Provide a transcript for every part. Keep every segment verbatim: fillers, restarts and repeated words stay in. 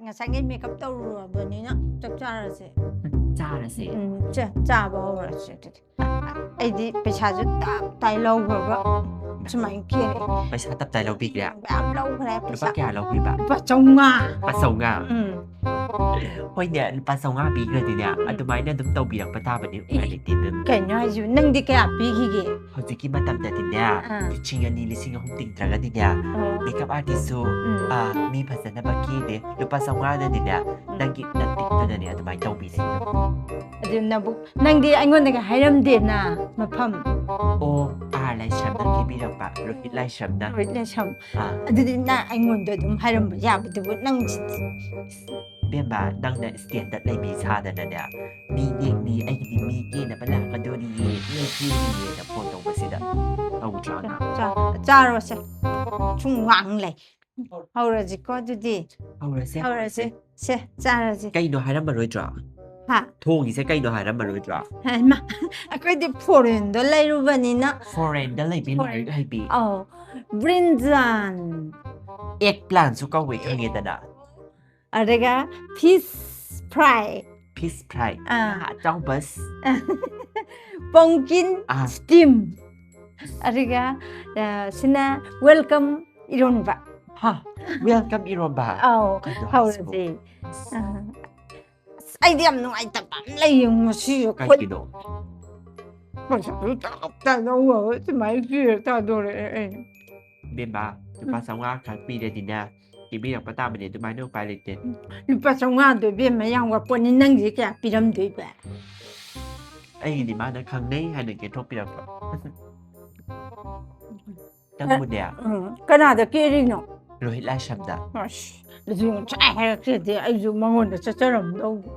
ꯉꯁꯥꯏꯒꯤ ꯃꯦꯀꯞ ꯇꯧꯔꯨꯔꯕꯅꯤꯅ ꯆꯥꯛ ꯆꯥꯔꯁꯦ꯫ ꯆꯥꯔꯁꯦ꯫ ꯎꯝ, ꯆꯦ, ꯆꯥꯕ ꯍꯧꯔꯁꯦ ꯑꯗꯨꯗꯤ꯫ ꯑꯩꯗꯤ ꯄꯩꯁꯥꯁꯨ ꯇꯞ ꯇꯥꯏ ꯂꯧꯈ꯭ꯔꯕ꯫ ꯁꯨꯃꯥꯏꯅ ꯀꯦꯔꯦ꯫ ꯄꯩꯁꯥ ꯇꯞ ꯇꯥꯏ ꯂꯧꯕꯤꯈ꯭ꯔꯦ꯫ ꯃꯌꯥꯝ ꯂꯧꯈ꯭ꯔꯦ ꯂꯨꯄꯥ ꯄꯩꯁꯥ꯫ ꯀꯌꯥ ꯂꯧꯕꯤꯕ? ꯂꯨꯄꯥ ꯆꯥꯝꯃꯉꯥ꯫ ꯂꯨꯄꯥ ꯆꯥꯝꯃꯉꯥ꯫ ꯎꯝ꯫ ꯍꯣꯏꯅꯦ, ꯂꯨꯄꯥ ꯆꯥꯝꯃꯉꯥ ꯄꯤꯈ꯭ꯔꯗꯤꯅꯦ, ꯑꯗꯨꯃꯥꯏꯅ ꯑꯗꯨꯝ ꯇꯧꯕꯤꯔꯛꯄ ꯇꯥꯕꯅꯤ꯫ ꯎꯄꯥꯏ ꯂꯩꯇꯦ ꯑꯗꯨꯝ꯫ ꯀꯩꯅꯣ ꯍꯥꯏꯁꯤꯕꯨ? ꯅꯪꯗꯤ ꯀꯌꯥ ꯄꯤꯈꯤꯒꯦ? ꯍꯧꯖꯤꯛꯀꯤ ꯃꯇꯝꯗꯗꯤꯅꯦ, ꯑꯥ꯫ ꯂꯤꯁꯤꯡ ꯑꯅꯤ, ꯂꯤꯁꯤꯡ ꯑꯍꯨꯝ ꯇꯤꯡꯗ꯭ꯔꯒꯗꯤꯅꯦ, ꯑꯣ꯫ ꯃꯦꯀꯞ ꯑꯥꯔꯇꯤꯁꯁꯨ ꯎꯝ꯫ ꯑꯥ, ꯃꯤ ꯐꯖꯅꯕ ꯀꯦꯗꯦ꯫ ꯂꯨꯄꯥ ꯆꯥꯝꯃꯉꯥꯗꯗꯤꯅꯦ, ꯅꯪꯒꯤ ꯅꯇꯤꯛꯇꯨꯗꯅꯦ ꯑꯗꯨꯃꯥꯏꯅ ꯇꯧꯕꯤꯁꯤ꯫ ꯑꯗꯨ ꯅꯕꯨꯛ, ꯅꯪꯗꯤ ꯑꯩꯉꯣꯟꯗꯒ ꯍꯥꯏꯔꯝꯗꯦꯅ ꯃꯐꯝ꯫ ꯑꯣ, ꯑꯥꯔ ꯂꯥꯏꯁ꯭ꯔꯝꯅ ꯀꯦꯕꯤꯔꯛꯄ, ꯔꯣꯍꯤꯠ ꯂꯥꯏꯁ꯭ꯔꯝꯅ꯫ ꯂꯣꯏ ꯂꯩꯁꯝ꯫ ꯑꯥ꯫ ꯑꯗꯨꯗꯤ ꯅꯪ ꯑꯩꯉꯣꯟꯗ ꯑꯗꯨꯝ ꯍꯥꯏꯔꯝꯕ ꯌꯥꯕꯗꯨꯕꯨ ꯅꯪ ꯕꯦꯝꯃ, ꯅꯪꯅ ꯁ꯭ꯇꯦꯟꯗꯔꯗ ꯂꯩꯕꯤ ꯁꯥꯗꯅꯅꯦ, ꯃꯤ ꯅꯦꯛꯅꯤ, ꯑꯩꯒꯤꯗꯤ ꯃꯤ ꯀꯦꯅꯕ ꯂꯥꯛꯀꯗꯣꯔꯤꯌꯦ, ꯃꯤ ꯀꯦꯅꯤꯌꯦꯅ ꯐꯣꯟ ꯇꯧꯕꯁꯤꯗ ꯇꯧꯗ꯭ꯔꯣ ꯅꯪ? ꯆꯥ-, ꯆꯥꯔꯣꯁꯦ꯫ ꯁꯨꯝ ꯉꯥꯡ ꯂꯩ꯫ ꯍꯧꯔꯁꯤꯀꯣ ꯑꯗꯨꯗꯤ꯫ ꯍꯧꯔꯁꯦ, ꯍꯧꯔꯁꯦ꯫ ꯍꯧꯔꯁꯦ꯫ ꯁꯦ, ꯆꯥꯔꯁꯦ꯫ ꯀꯩꯅꯣ ꯍꯥꯏꯔꯝꯃꯔꯣꯏꯗ꯭ꯔꯣ? ꯍꯥ? ꯊꯣꯡꯉꯤꯁꯦ ꯀꯩꯅꯣ ꯍꯥꯏꯔꯝꯃꯔꯣꯏꯗ꯭ꯔꯣ? ꯍꯩꯃꯥ, ꯑꯩꯈꯣꯏꯗꯤ ꯐꯣꯔꯦꯟꯗ ꯂꯩꯔꯨꯕꯅꯤꯅ꯫ ꯐꯣꯔꯦꯟꯗ ꯂꯩꯕꯤ ꯐꯣꯔꯦꯟ꯫ ꯂꯥꯏꯔꯤꯛ ꯍꯩꯕꯤ꯫ ꯑꯧ, ꯕ꯭ꯔꯤꯟꯖꯥꯟ꯫ ꯑꯦꯛ ꯄ꯭ꯂꯥꯟꯁꯨ ꯀꯧꯋꯦ, ꯈꯪꯉꯦꯗꯅ꯫ ꯑꯗꯨꯒ ꯐꯤꯁ ꯐ꯭ꯔꯥꯏ꯫ Fish fry. ꯑꯥ꯫ ꯉꯥ ꯑꯆꯧꯕꯁ꯫ ꯄꯝꯀꯤꯟ ꯑꯥ꯫ ꯁ꯭ꯇꯤꯝ꯫ ꯑꯗꯨꯒ, ꯑ, ꯁꯤꯅ ꯋꯦꯜꯀꯝ ꯏꯔꯣꯟꯕ꯫ ꯍꯥ? ꯋꯦꯜꯀꯝ ꯏꯔꯣꯝꯕ? ꯑꯧ, ꯀꯩꯅꯣ ꯍꯥꯏꯁꯤꯕꯣ? ꯍꯧꯔꯁꯦ꯫ ꯑ, ꯑꯁ, ꯑꯩꯗꯤ ꯌꯥꯝ ꯅꯨꯡꯉꯥꯏꯇꯕ ꯑꯃ ꯂꯩꯌꯦ ꯉꯁꯤꯁꯦ꯫ ꯀꯩꯒꯤꯅꯣ? ꯄꯩꯁꯥꯁꯨ ꯇꯞ ꯇꯥꯏ ꯂꯧꯔꯒ ꯁꯨꯃꯥꯏꯅ ꯄꯤꯔ ꯆꯥꯗꯣꯔꯦ ꯑꯩ꯫ ꯕꯦꯝꯃ, ꯂꯨꯄꯥ ꯆꯥꯝꯃꯉꯥ ꯈꯛ ꯄꯤꯔꯗꯤꯅꯦ, ꯄꯤꯕꯤꯔꯛꯄ ꯇꯥꯕꯅꯦ, ꯑꯗꯨꯃꯥꯏꯅ ꯎꯄꯥꯏ ꯂꯩꯇꯦ꯫ ꯂꯨꯄꯥ ꯆꯥꯝꯃꯉꯥꯗꯣ ꯏꯕꯦꯝꯃ ꯌꯥꯝ ꯋꯥꯄꯣꯠꯅꯤ, ꯅꯪꯗꯤ ꯀꯌꯥ ꯄꯤꯔꯝꯗꯣꯏꯕ? ꯑꯩꯒꯤꯗꯤ ꯃꯥꯅ ꯈꯪꯅꯩ ꯍꯥꯏꯅ ꯀꯦꯊꯣꯛꯄꯤꯔꯛꯄ꯫ ꯅꯪꯕꯨꯅꯦ, ꯎꯝ, ꯀꯅꯥꯗ ꯀꯦꯔꯤꯅꯣ? ꯔꯣꯍꯤꯠ ꯂꯥꯏꯁ꯭ꯔꯝꯗ꯫ ꯑꯁ, ꯑꯗꯨꯗꯤ ꯉꯁꯥꯏ ꯍꯥꯏꯔꯛꯇ꯭ꯔꯗꯤ ꯑꯩꯁꯨ ꯃꯉꯣꯟꯗ ꯆꯠꯆꯔꯝꯗꯧꯕ꯫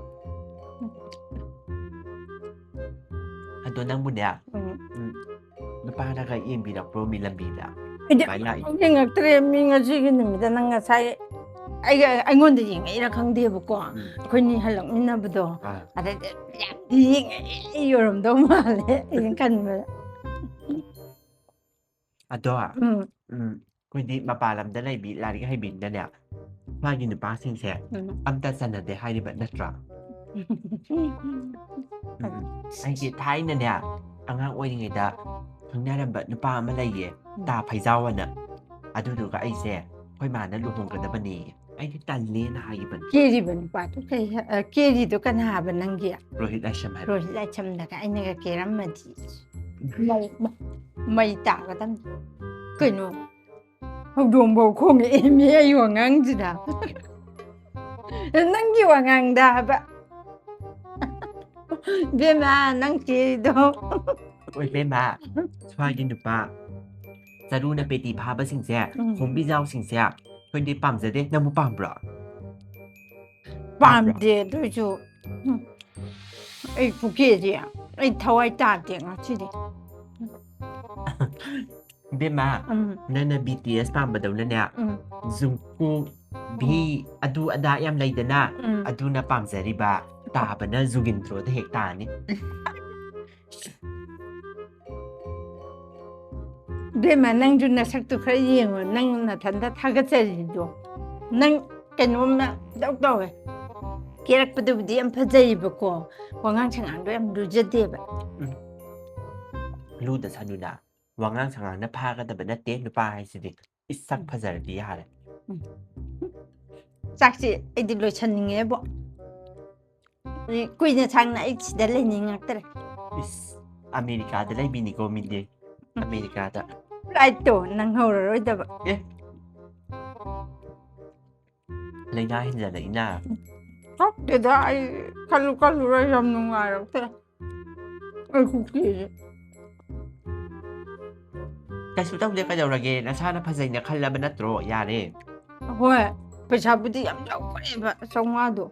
ꯑꯗꯣ ꯅꯪꯕꯨꯅꯦ, ꯎꯝ꯫ ꯎꯝ, ꯅꯨꯄꯥꯅꯒ ꯌꯦꯡꯕꯤꯔꯛꯄ꯭ꯔꯣ ꯃꯤ ꯂꯝꯕꯤꯗ? ꯑꯩꯗꯤ ꯀꯃꯥꯏꯅ ꯂꯥꯛꯏ? ꯌꯦꯡꯉꯛꯇ꯭ꯔꯦ ꯃꯤ ꯉꯁꯤꯒꯤ ꯅꯨꯃꯤꯠꯇ꯫ ꯅꯪ ꯉꯁꯥꯏ ꯑꯩꯒ, ꯑꯩꯉꯣꯟꯗ ꯌꯦꯡꯉꯛꯏꯔꯥ ꯈꯪꯗꯦꯕꯀꯣ꯫ ꯎꯝ꯫ ꯑꯩꯈꯣꯏꯅꯤ ꯍꯜꯂꯛꯃꯤꯟꯅꯕꯗꯣ꯫ ꯑꯥ꯫ ꯑꯗꯩꯗꯤ ꯌꯥꯝꯗꯤ ꯌꯦꯡꯉꯛꯑꯦ ꯌꯧꯔꯝꯗꯧ ꯃꯥꯜꯂꯦ ꯑꯩꯅ ꯈꯟꯕꯗ꯫ ꯑꯗꯣ, ꯎꯝ꯫ ꯎꯝ, ꯑꯩꯈꯣꯏꯗꯤ ꯃꯄꯥꯟ ꯂꯝꯗ ꯂꯩꯕꯤ ꯂꯥꯏꯔꯤꯛ ꯍꯩꯕꯤꯅꯤꯅꯅꯦ, ꯃꯥꯒꯤ ꯅꯨꯄꯥꯁꯤꯡꯁꯦ ꯎꯝ꯫ ꯑꯝꯇ ꯆꯟꯅꯗꯦ ꯍꯥꯏꯔꯤꯕ ꯅꯠꯇ꯭ꯔꯥ? ꯎꯝ꯫ ꯑꯩꯁꯦ ꯊꯥꯏꯅꯅꯦ, ꯑꯉꯥꯡ ꯑꯣꯏꯔꯤꯉꯩꯗ ꯈꯪꯅꯔꯝꯕ ꯅꯨꯄꯥ ꯑꯃ ꯂꯩꯌꯦ, ꯇꯥ ꯐꯩꯖꯥꯎ ꯑꯅ꯫ ꯑꯗꯨꯗꯨꯒ ꯑꯩꯁꯦ ꯑꯩꯈꯣꯏ ꯃꯥꯅ ꯂꯨꯍꯣꯡꯒꯗꯕꯅꯦ, ꯑꯩꯗꯤ ꯇꯜꯂꯦꯅ ꯍꯥꯏꯈꯤꯕꯅꯤ꯫ ꯀꯦꯔꯤꯕ ꯅꯨꯄꯥꯗꯨ ꯀꯩ ꯍꯥꯏ-, ꯑ, ꯀꯦꯔꯤꯗꯨ ꯀꯅꯥ ꯍꯥꯏꯕ ꯅꯪꯒꯤ? ꯔꯣꯍꯤꯠ ꯂꯥꯏꯁ꯭ꯔꯝ ꯍꯥꯏꯕ꯫ ꯔꯣꯍꯤꯠ ꯂꯥꯏꯁ꯭ꯔꯝꯗꯒ ꯑꯩꯅꯒ ꯀꯦꯔꯝꯃꯗꯤ ꯃꯩ, ꯃꯩ ꯇꯥꯒꯗꯝꯅꯤ꯫ ꯀꯩꯅꯣ, ꯍꯧꯗꯣꯡꯐꯧ ꯈꯣꯡꯉꯛꯑꯦ ꯃꯤ ꯑꯩ ꯋꯥꯉꯥꯡꯁꯤꯗ꯫ ꯅꯪꯒꯤ ꯋꯥꯉꯥꯡꯗ ꯍꯥꯏꯕ꯫ ꯏꯕꯦꯝꯃ, ꯅꯪ ꯀꯦꯔꯤꯗꯣ꯫ ꯑꯣꯏ ꯏꯕꯦꯝꯃ, ꯁ꯭ꯋꯥꯏꯒꯤ ꯅꯨꯄꯥ ꯆꯔꯨꯅ ꯄꯦꯇꯤ ꯐꯥꯕꯁꯤꯡꯁꯦ, ꯎꯝ꯫ ꯈꯣꯝꯕꯤꯖꯥꯎꯁꯤꯡꯁꯦ ꯑꯩꯈꯣꯏꯗꯤ ꯄꯥꯝꯖꯗꯦ꯫ ꯅꯪꯕꯨ ꯄꯥꯝꯕ꯭ꯔꯣ? ꯄꯥꯝꯗꯦ, ꯑꯗꯨꯏꯁꯨ, ꯎꯝ, ꯑꯩ ꯈꯨꯀꯦꯁꯦ ꯑꯩ ꯊꯋꯥꯏ ꯇꯥꯗꯦ ꯉꯁꯤꯗꯤ꯫ ꯏꯕꯦꯝꯃ, ꯎꯝ, ꯅꯪꯅ ꯕꯤ ꯇꯤ ꯑꯦꯁ ꯄꯥꯝꯕꯗꯧꯅꯅꯦ, ꯎꯝ, ꯖꯨꯡꯀꯨꯛ, ꯚꯤ, ꯑꯗꯨ ꯑꯗꯥ ꯌꯥꯝ ꯂꯩꯗꯅ, ꯎꯝ꯫ ꯑꯗꯨꯅ ꯄꯥꯝꯖꯔꯤꯕ, ꯇꯥꯕꯅ ꯖꯨꯒꯤꯟꯗ꯭ꯔꯣꯗ ꯍꯦꯛ ꯇꯥꯅꯤ꯫ ꯏꯕꯦꯝꯃ, ꯅꯪꯁꯨ ꯅꯁꯛꯇꯨ ꯈꯔ ꯌꯦꯡꯉꯣ, ꯅꯪ ꯅꯊꯟꯗ ꯊꯥꯒꯠꯆꯔꯤꯗꯣ꯫ ꯅꯪ ꯀꯩꯅꯣꯝꯃ ꯏꯇꯧ ꯇꯧꯋꯦ꯫ ꯀꯦꯔꯛꯄꯗꯨꯕꯨꯗꯤ ꯌꯥꯝ ꯐꯖꯩꯌꯦꯕꯀꯣ, ꯋꯥꯉꯥꯡ ꯁꯉꯥꯡꯗꯣ ꯌꯥꯝ ꯂꯨꯖꯗꯦꯕ꯫ ꯂꯨꯗ ꯁꯅꯨꯗ, ꯋꯥꯉꯥꯡ ꯁꯉꯥꯡꯅ ꯐꯥꯒꯗꯕ ꯅꯠꯇꯦ ꯅꯨꯄꯥ ꯍꯥꯏꯁꯤꯗꯤ꯫ ꯏꯁ, ꯁꯛ ꯐꯖꯔꯗꯤ ꯌꯥꯔꯦ꯫ ꯎꯝ꯫ ꯆꯥꯛꯁꯤ ꯑꯩꯗꯤ ꯂꯣꯏꯁꯟꯅꯤꯡꯉꯦꯕꯣ꯫ ꯀꯨꯏꯅ ꯁꯥꯡꯅ ꯑꯩ ꯁꯤꯗ ꯂꯩꯅꯤꯡꯉꯛꯇ꯭ꯔꯦ꯫ ꯏꯁ, ꯑꯃꯦꯔꯤꯀꯥꯗ ꯂꯩꯕꯤꯅꯤꯀꯣ ꯃꯤꯗꯤ꯫ ꯑꯃꯦꯔꯤꯀꯥꯗ꯫ Flightꯇꯣ ꯅꯪꯍꯧꯔꯔꯣꯏꯗꯕ꯫ ꯑꯦ, ꯂꯥꯏꯅꯥ ꯍꯦꯟꯖꯜꯂꯛꯏꯅ꯫ ꯈꯪꯗꯦꯗ, ꯑꯩ ꯈꯜꯂꯨ ꯈꯜꯂꯨꯔ ꯌꯥꯝ ꯅꯨꯡꯉꯥꯏꯔꯛꯇ꯭ꯔꯦ꯫ ꯑꯩ ꯈꯨꯀꯤꯁꯦ꯫ ꯀꯩꯁꯨ ꯇꯧꯗꯦ, ꯀꯩꯗꯧꯔꯒꯦ? ꯅꯁꯥꯅ ꯐꯖꯩꯅ ꯈꯜꯂꯕ ꯅꯠꯇ꯭ꯔꯣ? ꯌꯥꯔꯦ꯫ ꯍꯣꯏ, ꯄꯩꯁꯥꯕꯨꯗꯤ ꯌꯥꯝ ꯂꯧꯈ꯭ꯔꯦꯕ, ꯆꯥꯝꯃꯉꯥꯗꯣ꯫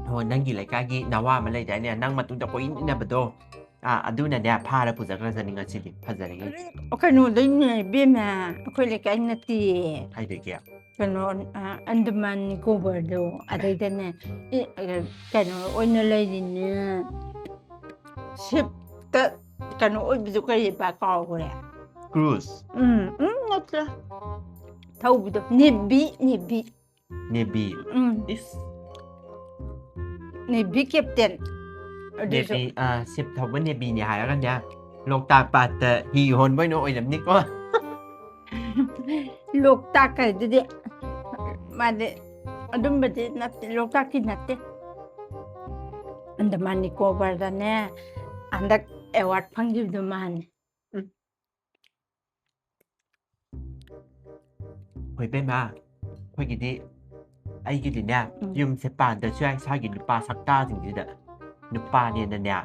ꯍꯣ, ꯅꯪꯒꯤ ꯂꯩꯀꯥꯏꯒꯤ ꯅꯋꯥ ꯑꯃ ꯂꯩꯗꯥꯏꯅꯦ, ꯅꯪ ꯃꯇꯨꯡꯗ ꯀꯣꯏꯏꯟ ꯏꯟꯅꯕꯗꯣ꯫ ꯑꯥ, ꯑꯗꯨꯅꯅꯦ, ꯐꯥꯔ ꯄꯨꯖꯈ꯭ꯔꯖꯅꯤ ꯉꯁꯤꯗꯤ꯫ ꯐꯖꯔꯦ ꯉꯁꯤ꯫ ꯀꯩꯅꯣꯗꯩꯅꯦ ꯏꯕꯦꯝꯃ, ꯑꯩꯈꯣꯏ ꯂꯩꯀꯥꯏ ꯅꯠꯇꯦꯌꯦ꯫ ꯀꯥꯏꯗꯒꯤ? ꯀꯩꯅꯣ, ꯑ, ꯑꯟꯗꯃꯥꯟ ꯅꯤꯀꯣꯕꯔꯗꯣ, ꯑꯗꯩꯗꯅꯦ, ꯏ, ꯑ, ꯀꯩꯅꯣ ꯑꯣꯏꯅ ꯂꯩꯔꯤꯅꯦ꯫ Shipꯇ ꯀꯩꯅꯣ ꯑꯣꯏꯕꯗꯨ ꯀꯔꯤꯕ? ꯀꯥꯎꯈ꯭ꯔꯦ꯫ Cruise꯫ ꯎꯝ, ꯎꯝ, ꯅꯠꯇ꯭ꯔꯦ꯫ ꯊꯧꯕꯗꯣ ꯅꯦꯕꯤ, ꯅꯦꯕꯤ꯫ ꯅꯦꯕꯤ꯫ ꯎꯝ, ꯏꯁ꯫ Navy captain. ꯑꯗꯨꯁꯨ ꯅꯦꯕꯤ, ꯑꯥ, ꯁꯤꯞ ꯊꯧꯕ ꯅꯦꯕꯤꯅꯦ ꯍꯥꯏꯔꯒꯅꯦ, ꯂꯣꯛꯇꯥꯛ ꯄꯥꯠꯇ ꯍꯤ ꯍꯣꯟꯕ ꯑꯣꯏꯅ ꯑꯣꯏꯔꯝꯅꯤꯀꯣ꯫ ꯂꯣꯛꯇꯥꯛ ꯍꯥꯏꯗꯨꯗꯤ ꯃꯥꯗꯤ ꯑꯗꯨꯝꯕꯗꯤ ꯅꯠꯇꯦ, ꯂꯣꯛꯇꯥꯛꯀꯤ ꯅꯠꯇꯦ꯫ ꯑꯟꯗꯃꯥꯟ ꯅꯤꯀꯣꯕꯔꯗꯅꯦ ꯍꯟꯗꯛ ꯑꯦꯋꯥꯔꯗ ꯐꯪꯈꯤꯕꯗꯣ ꯃꯥꯅꯦ꯫ ꯎꯝ꯫ ꯍꯣꯏ ꯏꯕꯦꯝꯃ, ꯑꯩꯈꯣꯏꯒꯤꯗꯤ, ꯑꯩꯒꯤꯗꯤꯅꯦ, ꯎꯝ꯫ ꯌꯨꯝꯁꯦ ꯄꯥꯟꯗ꯭ꯔꯁꯨ ꯌꯥꯏ, ꯏꯁꯥꯒꯤ ꯅꯨꯄꯥ ꯁꯛꯇꯥꯁꯤꯡꯁꯤꯗ꯫ ꯅꯨꯄꯥꯅꯦꯅꯅꯦ,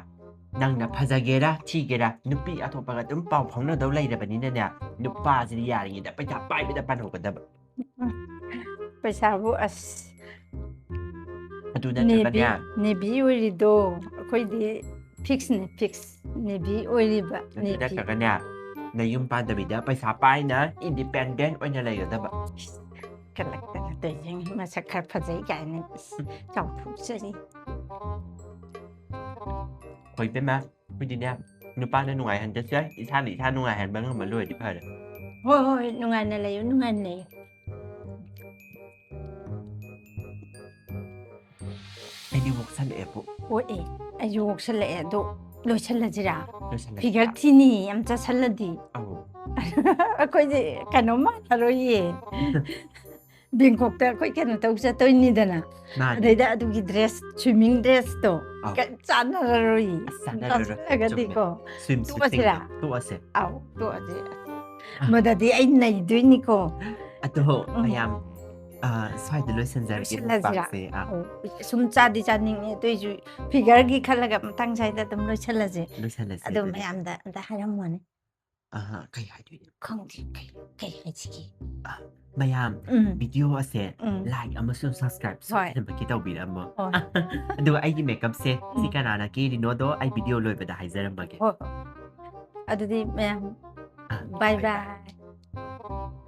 ꯅꯪꯅ ꯐꯖꯒꯦꯔꯥ ꯊꯤꯒꯦꯔꯥ, ꯅꯨꯄꯤ ꯑꯇꯣꯞꯄꯒ ꯑꯗꯨꯝ ꯄꯥꯎ ꯐꯥꯎꯅꯗꯧ ꯂꯩꯔꯕꯅꯤꯅꯅꯦ, ꯅꯨꯄꯥꯁꯤꯗꯤ ꯌꯥꯔꯤꯉꯩꯗ ꯄꯩꯁꯥ ꯄꯥꯏꯕꯗ ꯄꯥꯟꯍꯧꯒꯗꯕ꯫ ꯄꯩꯁꯥꯕꯨ ꯑꯁ ꯑꯗꯨ ꯅꯦꯕꯤ, ꯅꯠꯇ꯭ꯔꯒꯅꯦ, ꯅꯦꯕꯤ ꯑꯣꯏꯔꯤꯗꯣ ꯑꯩꯈꯣꯏꯗꯤ ꯐꯤꯛꯁꯅꯦ, ꯐꯤꯛꯁ꯫ ꯅꯦꯕꯤ ꯑꯣꯏꯔꯤꯕ, ꯑꯗꯨ ꯅꯦꯕꯤ꯫ ꯅꯠꯇ꯭ꯔꯒꯅꯦ, ꯅꯌꯨꯝ ꯄꯥꯟꯗꯕꯤꯗ ꯄꯩꯁꯥ ꯄꯥꯏꯅ ꯏꯟꯗꯤꯄꯦꯟꯗꯦꯟ ꯑꯣꯏꯅ ꯂꯩꯒꯗꯕ꯫ ꯀꯜꯂꯛꯇꯅ ꯇꯧꯔꯤꯁꯦ, ꯃꯁꯛ ꯈꯔ ꯐꯖꯩ ꯀꯥꯏꯅ ꯏꯁ, ꯆꯥꯎꯊꯣꯛꯆꯔꯤ꯫ ꯍꯣꯏ ꯏꯕꯦꯝꯃ, ꯑꯩꯈꯣꯏꯗꯤꯅꯦ, ꯅꯨꯄꯥꯅ ꯅꯨꯡꯉꯥꯏꯍꯟꯗ꯭ꯔꯁꯨ ꯌꯥꯏ, ꯏꯁꯥꯅ ꯏꯁꯥ ꯅꯨꯡꯉꯥꯏꯍꯟꯕ ꯉꯝꯕ ꯂꯣꯏꯔꯗꯤ ꯐꯔꯦ꯫ ꯍꯣꯏ ꯍꯣꯏ, ꯅꯨꯡꯉꯥꯏꯅ ꯂꯩꯌꯨ, ꯅꯨꯡꯉꯥꯏꯅ ꯂꯩꯌꯨ꯫ ꯑꯩꯗꯤ ꯋꯣꯛꯁꯜꯂꯛꯑꯦꯕꯨ꯫ ꯑꯣ ꯑꯦ, ꯑꯩꯁꯨ ꯋꯣꯛꯁꯜꯂꯛꯑꯦ, ꯑꯗꯣ ꯂꯣꯏꯁꯜꯂꯁꯤꯔꯥ? ꯂꯣꯏꯁꯜꯂꯁꯤꯔꯥ? ꯐꯤꯒꯔ ꯊꯤꯅꯤ ꯌꯥꯝ ꯆꯥꯁꯜꯂꯗꯤ꯫ ꯑꯧ꯫ ꯑꯩꯈꯣꯏꯁꯦ ꯀꯩꯅꯣ ꯃꯥꯟꯅꯔꯣꯏꯌꯦ꯫ ꯕꯦꯡꯀꯣꯛꯇ ꯑꯩꯈꯣꯏ ꯀꯩꯅꯣ ꯇꯧ ꯆꯠꯇꯣꯏꯅꯤꯗꯅ꯫ ꯃꯥꯅꯦ꯫ ꯑꯗꯩꯗ ꯑꯗꯨꯒꯤ ꯗ꯭ꯔꯦꯁ, ꯁ꯭ꯋꯤꯃꯤꯡ ꯗ꯭ꯔꯦꯁꯇꯣ ꯑꯧ꯫ ꯀꯩꯝ ꯆꯥꯟꯅꯔꯔꯣꯏꯌꯦ꯫ ꯑꯁ, ꯆꯥꯟꯅꯔꯔꯣꯏ꯫ ꯆꯥꯁꯜꯂꯒꯗꯤꯀꯣ꯫ ꯁ꯭ꯋꯤꯝ ꯁꯨꯠ ꯇꯣꯛꯑꯁꯤꯔꯥ? ꯇꯣꯛꯑꯁꯦ꯫ ꯑꯧ, ꯇꯣꯛꯑꯁꯦ꯫ ꯑ꯫ ꯃꯗꯗꯤ ꯑꯩ ꯅꯩꯗꯣꯏꯅꯤꯀꯣ꯫ ꯑꯗꯣ ꯎꯝ꯫ ꯃꯌꯥꯝ, ꯑ, ꯁ꯭ꯋꯥꯏꯗ ꯂꯣꯏꯁꯤꯟꯖꯔꯒꯦ ꯂꯣꯏꯁꯤꯜꯂꯁꯤꯔꯥ? ꯃꯨꯛꯕꯥꯡꯁꯦ꯫ ꯑ꯫ ꯑꯧ, ꯁꯨꯝ ꯆꯥꯗꯤ ꯆꯥꯅꯤꯡꯉꯦ, ꯑꯗꯨꯏꯁꯨ ꯐꯤꯒꯔꯒꯤ ꯈꯜꯂꯒ ꯃꯇꯥꯡ ꯁ꯭ꯋꯥꯏꯗ ꯑꯗꯨꯝ ꯂꯣꯏꯁꯤꯜꯂꯁꯦ꯫ ꯂꯣꯏꯁꯤꯜꯂꯁꯦ ꯑꯗꯣ ꯑꯗꯨꯗꯤ꯫ ꯃꯌꯥꯝꯗ ꯑꯝꯇ ꯍꯥꯏꯔꯝꯃꯣꯅꯦ꯫ ꯑꯍ, ꯀꯩ ꯍꯥꯏꯗꯣꯏꯅꯣ? ꯈꯪꯗꯦ, ꯀꯩ, ꯀꯩ ꯍꯥꯏꯁꯤꯒꯦ? ꯑ, ꯃꯌꯥꯝ, ꯎꯝ꯫ ꯚꯤꯗꯤꯑꯣ ꯑꯁꯦ ꯎꯝ꯫ ꯂꯥꯏꯛ ꯑꯃꯁꯨꯡ ꯁꯕꯁꯀ꯭ꯔꯥꯏꯕ ꯍꯣꯏ꯫ ꯁꯣꯏꯗꯅꯃꯛꯀꯤ ꯇꯧꯕꯤꯔꯝꯃꯣ꯫ ꯍꯣꯏ꯫ ꯑꯗꯨꯒ ꯑꯩꯒꯤ ꯃꯦꯀꯞꯁꯦ ꯁꯤ ꯎꯝ꯫ ꯀꯅꯥꯅ ꯀꯦꯔꯤꯅꯣꯗꯣ ꯑꯩ ꯚꯤꯗꯤꯑꯣ ꯂꯣꯏꯕꯗ ꯍꯥꯏꯖꯔꯝꯃꯒꯦ꯫ ꯍꯣꯏ, ꯍꯣꯏ꯫ ꯑꯗꯨꯗꯤ ꯃꯌꯥꯝ, ꯑ, ꯕꯥꯏ ꯕꯥꯏ꯫